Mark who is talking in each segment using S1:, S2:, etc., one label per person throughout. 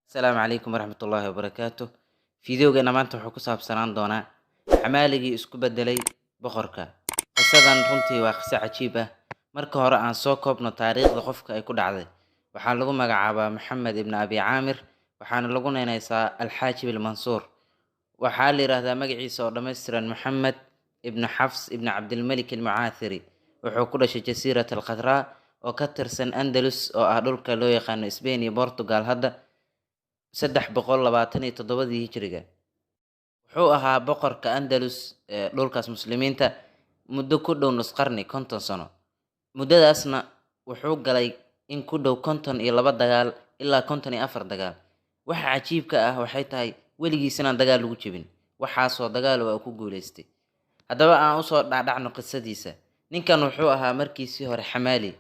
S1: Asalaamu calaykum waraxmatullaahi wabarakaatu. Fiidiyogeena maanta wuxuu ku saabsanaan doonaa xamaaligii isku bedelay boqorka. Qisadan runtii waa qiso cajiib ah. Marka hore aan soo koobno taariikhda qofka ay ku dhacday. Waxaa lagu magacaabaa Maxamed ibn Abi Caamir, waxaana lagu naynaysaa Alxaajib Almansuur. Waxaa la yidhaahdaa magaciisa oo dhammaystiran Maxamed ibn Xafs ibn Cabdilmalik Almucaathiri. Wuxuu ku dhashay Jasiirat Alkhadraa oo ka tirsan Andalus, oo ah dhulka loo yaqaano Spain iyo Portugal hadda, 327-dii hijriga. Wuxuu ahaa boqorka Andalus ee dhulkaas muslimiinta muddo ku dhow nus qarni, 50 sano. Muddadaasna wuxuu galay in ku dhow 52 dagaal ilaa 54 dagaal. Waxa cajiibka ah waxay tahay weligiis inaan dagaal lagu jebin. Waxaasoo dagaal waa ku guuleystay. Haddaba aan usoo dhacdhacno qisadiisa. Ninkan wuxuu ahaa markiisii hore xamaali.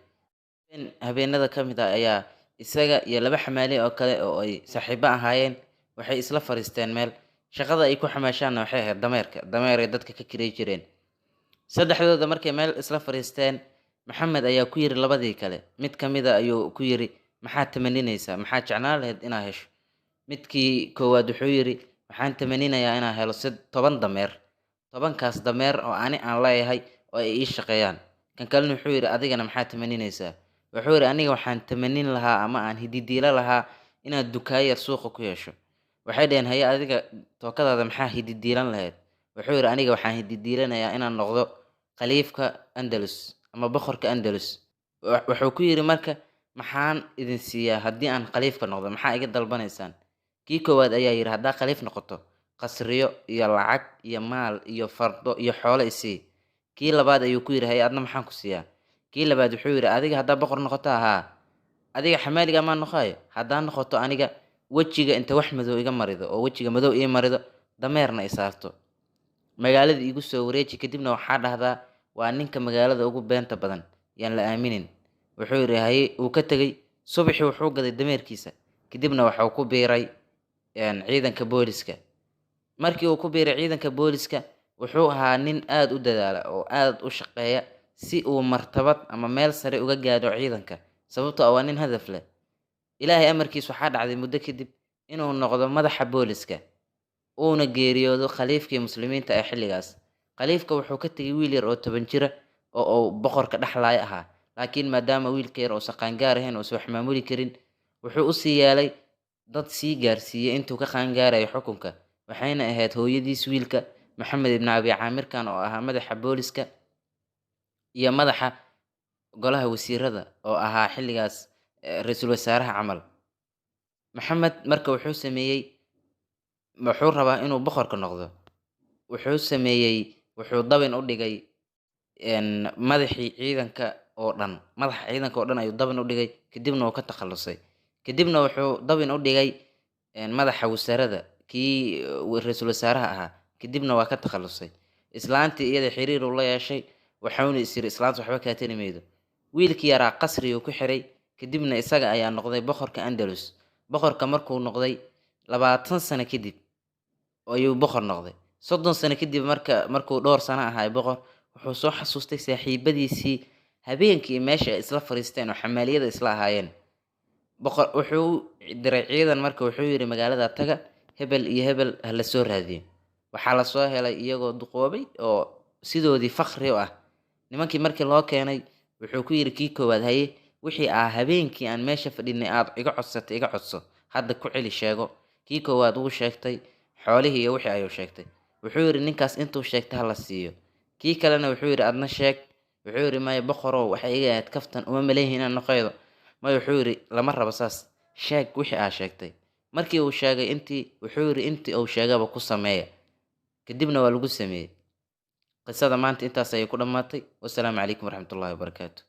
S1: Habeenada ka mid ah ayaa isaga iyo laba xamaali oo kale oo ay saaxiibo ahaayeen waxay isla fariisteen meel. Shaqada ay ku xamaashaanna waxay ahayd dameerka. Dameer ay dadka ka kirey jireen. Saddexdooda markay meel isla fariisteen, Maxamed ayaa ku yiri labadii kale, mid ka mid a ayuu ku yiri, "Maxaad tamaninaysaa? Maxaad jeclaan lahayd inaad hesho?" Midkii koowaad wuxuu yiri, "Waxaan tamaninayaa inaan helo 10 dameer, 10-kaas dameer oo ani aan leeyahay oo ay ii shaqeeyaan." Kan kalena wuxuu yiri, "Adigana maxaad tamaninaysaa?" Wuxuu yiri, "Aniga waxaan tamanin lahaa ama aan hididiilo lahaa inaad dukaan yar suuqa ku yeesho." Waxay dhaheen, "Haye, adiga tookadaada maxaa hididiilan lahayd?" Wuxuu yiri, "Aniga waxaan hididiilanayaa inaan noqdo khaliifka Andalus ama boqorka Andalus." Wuxuu ku yiri marka, "Maxaan idin siiyaa haddii aan khaliifka noqdo? Maxaa iga dalbanaysaan?" Kii koowaad ayaa yiri, "Haddaa khaliif noqoto, qasriyo iyo lacag iyo maal iyo fardo iyo xoolo isii." Kii labaad ayuu ku yiri, "Haye, adna maxaan ku siiyaa?" Kii labaad wuxuu yiri, "Adiga haddaa boqor noqoto, haa, adiga xamaaliga maa noqoayo? Haddaa noqoto aniga, wejiga inta wax madow iga marido oo wejiga madow ii marido, dameerna i saarto, magaalada igu soo wareeji, kadibna waxaa dhahdaa waa ninka magaalada ugu beenta badan, yaan la aaminin." Wuxuu yidhi, "Haye." Uu ka tegey. Subaxii wuxuu gaday dameerkiisa, kadibna waxuu ku biiray ciidanka booliska. Markii uu ku biiray ciidanka booliska, wuxuu ahaa nin aada u dadaala oo aada u shaqeeya si uu martabad ama meel sare uga gaadho ciidanka, sababtoo ah waa nin hadaf leh. Ilaahay amarkiis, waxaa dhacday muddo kadib inuu noqdo madaxa booliska, uuna geeriyoodo khaliifkii muslimiinta ee xilligaas. Khaliifka wuxuu ka tegay wiil yar oo 10 jira oo uu boqorka dhexlaaya ahaa, laakiin maadaama wiilka yar uusan qaangaar ahayn, uusan wax maamuli karin, wuxuu usii yeelay dad sii gaarsiiyey intuu ka qaangaarayo xukunka. Waxayna ahayd hooyadiis wiilka Maxamed ibn Abi Caamirkan oo ahaa madaxa booliska iyo madaxa golaha wasiirada oo ahaa xilligaas ra-iisul wasaaraha camal. Maxamed marka wuxuu sameeyey, wuxuu rabaa inuu boqorka noqdo. Wuxuu sameeyey, wuxuu dabin u dhigay madaxii ciidanka oo dhan. Madaxa ciidanka oo dhan ayuu dabin u dhigay, kadibna uu ka takhalusay. Kadibna wuxuu dabin u dhigay madaxa wasaarada, kii ra-iisul wasaaraha ahaa, kadibna waa ka takhalusay. Islaantii iyada xiriir uu la yeeshay, waxauna is yiri, "Islaanta waxba kaa tari maydo." Wiilkii yaraa qasriguu ku xiray, kadibna isaga ayaa noqday boqorka Andalus. Boqorka markuu noqday, 20 sano kadib ayuu boqor noqday. 30 sano kadib marka, markuu dhowr sano ahaay boqor, wuxuu soo xasuustay saaxiibadiisii habeenkii meesha ay isla fariisteen oo xamaaliyada isla ahaayeen. Boqor wuxuu diray ciidan. Marka wuxuu yidhi, "Magaalada taga, hebel iyo hebel ha la soo raadiyo." Waxaa lasoo helay iyagoo duqoobay oo sidoodii fakri u ah. Nimankii markii loo keenay, wuxuu ku yidhi kii koowaad, "Haye, wixii ah habeenkii aan meesha fadhinay aad iga codsatay, iga codso, hadda ku celi, sheego." Kii koowaad wuu sheegtay xoolihii iyo wixii ayuu sheegtay. Wuxuu yidhi, "Ninkaas intuu sheegtay ha la siiyo." Kii kalena wuxuu yidhi, "Adna sheeg." Wuxuu yidhi, "Maya boqorow, waxay iga ahayd kaftan, uma maleeyihin inaan noqoydo." Maya, wuxuu yidhi, "Lama rabo saas, sheeg wixii aa sheegtay." Markii uu sheegay intii, wuxuu yidhi, "Intii uu sheegaba ku sameeya." Kadibna waa lagu sameeyey. Qisada maanta intaas ayay ku dhammaatay. Wasalaamu calaykum waraxmatullaahi wabarakaatu.